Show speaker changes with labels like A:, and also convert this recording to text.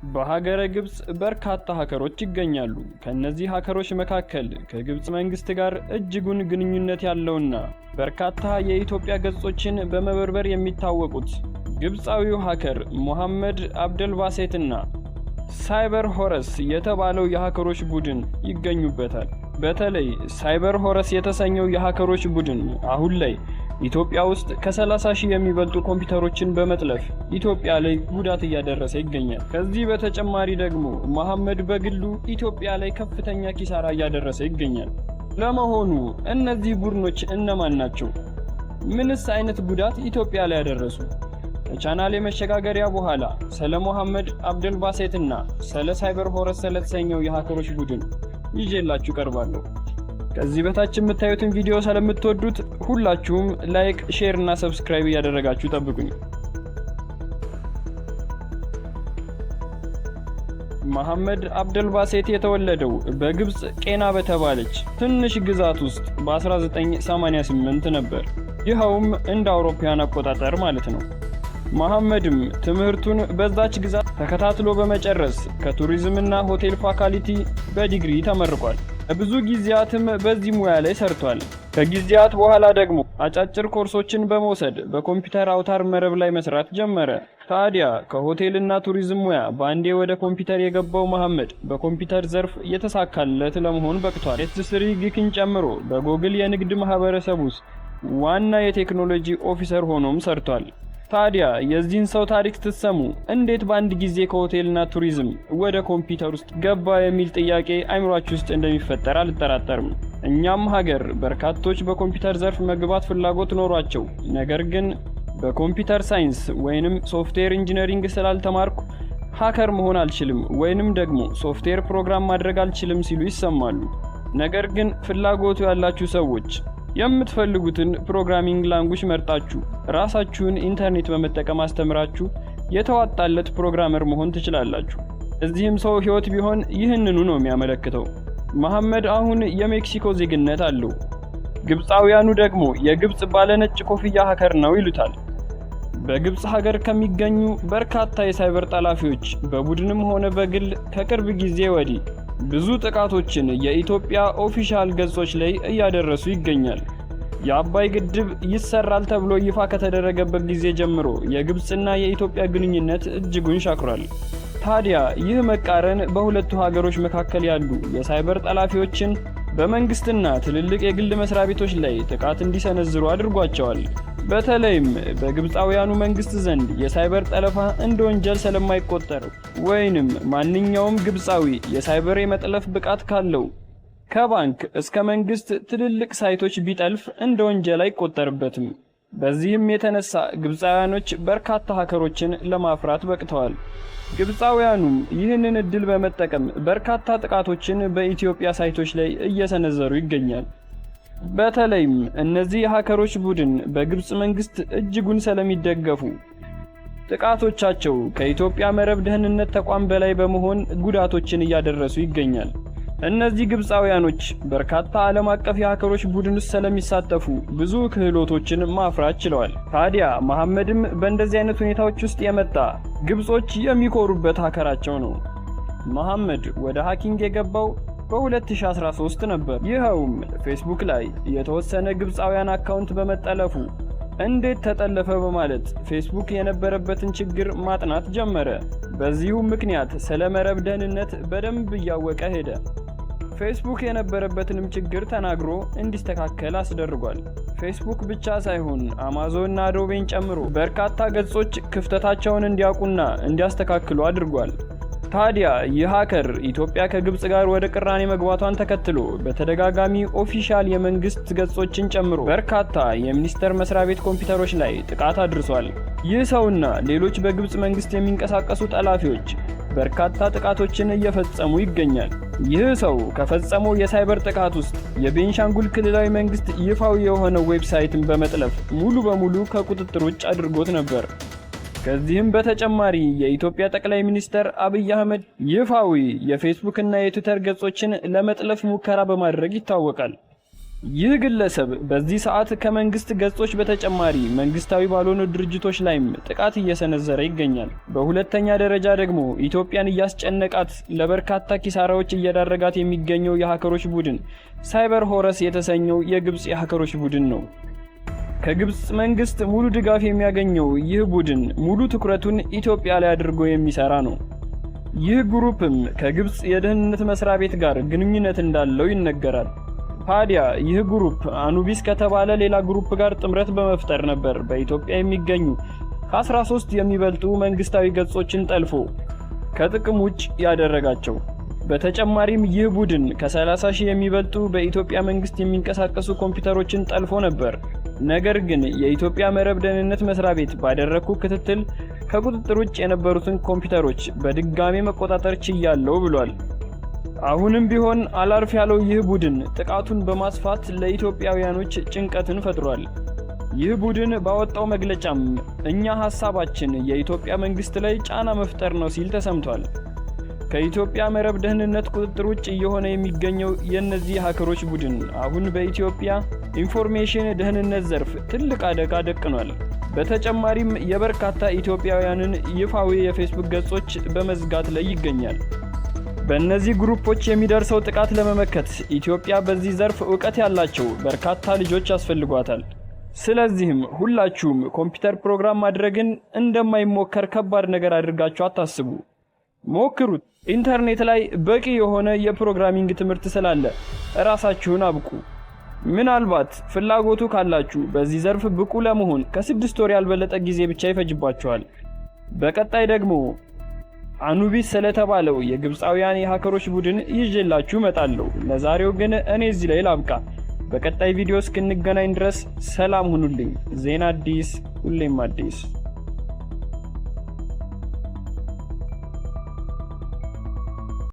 A: በሀገረ ግብፅ በርካታ ሀከሮች ይገኛሉ። ከእነዚህ ሀከሮች መካከል ከግብፅ መንግስት ጋር እጅጉን ግንኙነት ያለውና በርካታ የኢትዮጵያ ገጾችን በመበርበር የሚታወቁት ግብፃዊው hacker ሙሐመድ አብደልባሴትና ሳይበር ሆረስ የተባለው የሀከሮች ቡድን ይገኙበታል። በተለይ ሳይበር ሆረስ የተሰኘው የሀከሮች ቡድን አሁን ላይ ኢትዮጵያ ውስጥ ከ30 ሺህ የሚበልጡ ኮምፒውተሮችን በመጥለፍ ኢትዮጵያ ላይ ጉዳት እያደረሰ ይገኛል። ከዚህ በተጨማሪ ደግሞ መሐመድ በግሉ ኢትዮጵያ ላይ ከፍተኛ ኪሳራ እያደረሰ ይገኛል። ለመሆኑ እነዚህ ቡድኖች እነማን ናቸው? ምንስ አይነት ጉዳት ኢትዮጵያ ላይ ያደረሱ? ከቻናሌ መሸጋገሪያ በኋላ ስለ መሐመድ አብደልባሴትና ስለ ሳይበር ሆረስ ስለተሰኘው የሀከሮች ቡድን ይዤላችሁ ቀርባለሁ። ከዚህ በታች የምታዩትን ቪዲዮ ስለምትወዱት ሁላችሁም like፣ share እና subscribe እያደረጋችሁ ጠብቁኝ። መሐመድ አብደልባሴት የተወለደው በግብፅ ቄና በተባለች ትንሽ ግዛት ውስጥ በ1988 ነበር። ይኸውም እንደ አውሮፓውያን አቆጣጠር ማለት ነው። መሐመድም ትምህርቱን በዛች ግዛት ተከታትሎ በመጨረስ ከቱሪዝምና ሆቴል ፋካልቲ በዲግሪ ተመርቋል። ለብዙ ጊዜያትም በዚህ ሙያ ላይ ሰርቷል። ከጊዜያት በኋላ ደግሞ አጫጭር ኮርሶችን በመውሰድ በኮምፒውተር አውታር መረብ ላይ መስራት ጀመረ። ታዲያ ከሆቴልና ቱሪዝም ሙያ በአንዴ ወደ ኮምፒውተር የገባው መሐመድ በኮምፒውተር ዘርፍ የተሳካለት ለመሆን በቅቷል። S3 Geek ን ጨምሮ በጎግል የንግድ ማህበረሰብ ውስጥ ዋና የቴክኖሎጂ officer ሆኖም ሰርቷል። ታዲያ የዚህን ሰው ታሪክ ስትሰሙ እንዴት በአንድ ጊዜ ከሆቴልና ቱሪዝም ወደ ኮምፒውተር ውስጥ ገባ የሚል ጥያቄ አይምሯችሁ ውስጥ እንደሚፈጠር አልጠራጠርም። እኛም ሀገር በርካቶች በኮምፒውተር ዘርፍ መግባት ፍላጎት ኖሯቸው ነገር ግን በ computer science ወይንም software engineering ስላልተማርኩ hacker መሆን አልችልም ወይንም ደግሞ software program ማድረግ አልችልም ሲሉ ይሰማሉ። ነገር ግን ፍላጎቱ ያላችሁ ሰዎች የምትፈልጉትን programming language መርጣችሁ ራሳችሁን ኢንተርኔት በመጠቀም አስተምራችሁ የተዋጣለት programmer መሆን ትችላላችሁ። እዚህም ሰው ህይወት ቢሆን ይህንኑ ነው የሚያመለክተው። መሐመድ አሁን የሜክሲኮ ዜግነት አለው። ግብፃውያኑ ደግሞ የግብፅ ባለነጭ ኮፍያ hacker ነው ይሉታል። በግብፅ ሀገር ከሚገኙ በርካታ የሳይበር ጠላፊዎች በቡድንም ሆነ በግል ከቅርብ ጊዜ ወዲህ ብዙ ጥቃቶችን የኢትዮጵያ official ገጾች ላይ እያደረሱ ይገኛል። የአባይ ግድብ ይሰራል ተብሎ ይፋ ከተደረገበት ጊዜ ጀምሮ የግብፅና የኢትዮጵያ ግንኙነት እጅጉን ሻክሯል። ታዲያ ይህ መቃረን በሁለቱ ሀገሮች መካከል ያሉ የሳይበር ጠላፊዎችን በመንግስትና ትልልቅ የግል መስሪያ ቤቶች ላይ ጥቃት እንዲሰነዝሩ አድርጓቸዋል። በተለይም በግብፃውያኑ መንግስት ዘንድ የሳይበር ጠለፋ እንደ ወንጀል ስለማይቆጠር ወይንም ማንኛውም ግብፃዊ የሳይበር የመጥለፍ ብቃት ካለው ከባንክ እስከ መንግስት ትልልቅ ሳይቶች ቢጠልፍ እንደ ወንጀል አይቆጠርበትም። በዚህም የተነሳ ግብፃውያኖች በርካታ ሀከሮችን ለማፍራት በቅተዋል። ግብፃውያኑም ይህንን እድል በመጠቀም በርካታ ጥቃቶችን በኢትዮጵያ ሳይቶች ላይ እየሰነዘሩ ይገኛል። በተለይም እነዚህ የሀከሮች ቡድን በግብፅ መንግስት እጅጉን ስለሚደገፉ ጥቃቶቻቸው ከኢትዮጵያ መረብ ደህንነት ተቋም በላይ በመሆን ጉዳቶችን እያደረሱ ይገኛል። እነዚህ ግብፃውያኖች በርካታ ዓለም አቀፍ የሀከሮች ቡድን ውስጥ ስለሚሳተፉ ብዙ ክህሎቶችን ማፍራት ችለዋል። ታዲያ መሐመድም በእንደዚህ አይነት ሁኔታዎች ውስጥ የመጣ ግብጾች የሚኮሩበት ሀከራቸው ነው። መሐመድ ወደ hacking የገባው በ2013 ነበር። ይኸውም ፌስቡክ ላይ የተወሰነ ግብፃውያን account በመጠለፉ እንዴት ተጠለፈ በማለት ፌስቡክ የነበረበትን ችግር ማጥናት ጀመረ። በዚሁም ምክንያት ስለ መረብ ደህንነት በደንብ እያወቀ ሄደ። ፌስቡክ የነበረበትንም ችግር ተናግሮ እንዲስተካከል አስደርጓል። ፌስቡክ ብቻ ሳይሆን አማዞንና አዶቤን ጨምሮ በርካታ ገጾች ክፍተታቸውን እንዲያውቁና እንዲያስተካክሉ አድርጓል። ታዲያ ይህ hacker ኢትዮጵያ ከግብፅ ጋር ወደ ቅራኔ መግባቷን ተከትሎ በተደጋጋሚ official የመንግስት ገጾችን ጨምሮ በርካታ የሚኒስቴር መስሪያ ቤት ኮምፒውተሮች ላይ ጥቃት አድርሷል። ይህ ሰውና ሌሎች በግብፅ መንግስት የሚንቀሳቀሱ ጠላፊዎች በርካታ ጥቃቶችን እየፈጸሙ ይገኛል። ይህ ሰው ከፈጸመው የሳይበር ጥቃት ውስጥ የቤንሻንጉል ክልላዊ መንግስት ይፋዊ የሆነው website ን በመጥለፍ ሙሉ በሙሉ ከቁጥጥር ውጭ አድርጎት ነበር። ከዚህም በተጨማሪ የኢትዮጵያ ጠቅላይ ሚኒስትር አብይ አህመድ ይፋዊ የፌስቡክ እና የትዊተር ገጾችን ለመጥለፍ ሙከራ በማድረግ ይታወቃል። ይህ ግለሰብ በዚህ ሰዓት ከመንግስት ገጾች በተጨማሪ መንግስታዊ ባልሆኑ ድርጅቶች ላይም ጥቃት እየሰነዘረ ይገኛል። በሁለተኛ ደረጃ ደግሞ ኢትዮጵያን እያስጨነቃት ለበርካታ ኪሳራዎች እየዳረጋት የሚገኘው የሀከሮች ቡድን ሳይበር ሆረስ የተሰኘው የግብፅ የሀከሮች ቡድን ነው። ከግብፅ መንግስት ሙሉ ድጋፍ የሚያገኘው ይህ ቡድን ሙሉ ትኩረቱን ኢትዮጵያ ላይ አድርጎ የሚሰራ ነው። ይህ group ም ከግብፅ የደህንነት መስሪያ ቤት ጋር ግንኙነት እንዳለው ይነገራል። ታዲያ ይህ group አኑቢስ ከተባለ ሌላ group ጋር ጥምረት በመፍጠር ነበር በኢትዮጵያ የሚገኙ ከ13 የሚበልጡ መንግስታዊ ገጾችን ጠልፎ ከጥቅም ውጭ ያደረጋቸው። በተጨማሪም ይህ ቡድን ከ30 ሺህ የሚበልጡ በኢትዮጵያ መንግስት የሚንቀሳቀሱ ኮምፒውተሮችን ጠልፎ ነበር። ነገር ግን የኢትዮጵያ መረብ ደህንነት መስሪያ ቤት ባደረግኩ ክትትል ከቁጥጥር ውጭ የነበሩትን ኮምፒውተሮች በድጋሜ መቆጣጠር ችያለሁ ብሏል። አሁንም ቢሆን አላርፍ ያለው ይህ ቡድን ጥቃቱን በማስፋት ለኢትዮጵያውያኖች ጭንቀትን ፈጥሯል። ይህ ቡድን ባወጣው መግለጫም እኛ ሐሳባችን የኢትዮጵያ መንግስት ላይ ጫና መፍጠር ነው ሲል ተሰምቷል። ከኢትዮጵያ መረብ ደህንነት ቁጥጥር ውጭ እየሆነ የሚገኘው የእነዚህ ሀከሮች ቡድን አሁን በኢትዮጵያ information ደህንነት ዘርፍ ትልቅ አደጋ ደቅኗል። በተጨማሪም የበርካታ ኢትዮጵያውያንን ይፋዊ የፌስቡክ ገጾች በመዝጋት ላይ ይገኛል። በእነዚህ group ኦች የሚደርሰው ጥቃት ለመመከት ኢትዮጵያ በዚህ ዘርፍ እውቀት ያላቸው በርካታ ልጆች ያስፈልጓታል። ስለዚህም ሁላችሁም ኮምፒውተር ፕሮግራም ማድረግን እንደማይሞከር ከባድ ነገር አድርጋችሁ አታስቡ። ሞክሩት። ኢንተርኔት ላይ በቂ የሆነ የ programming ትምህርት ስላለ እራሳችሁን አብቁ። ምናልባት ፍላጎቱ ካላችሁ በዚህ ዘርፍ ብቁ ለመሆን ከ6 ወር ያልበለጠ ጊዜ ብቻ ይፈጅባችኋል። በቀጣይ ደግሞ አኑቢስ ስለተባለው የግብፃውያን የሀከሮች ቡድን ይዤላችሁ እመጣለሁ። ለዛሬው ግን እኔ እዚህ ላይ ላብቃ። በቀጣይ ቪዲዮ እስክንገናኝ ድረስ ሰላም ሁኑልኝ። ዜና አዲስ ሁሌም አዲስ።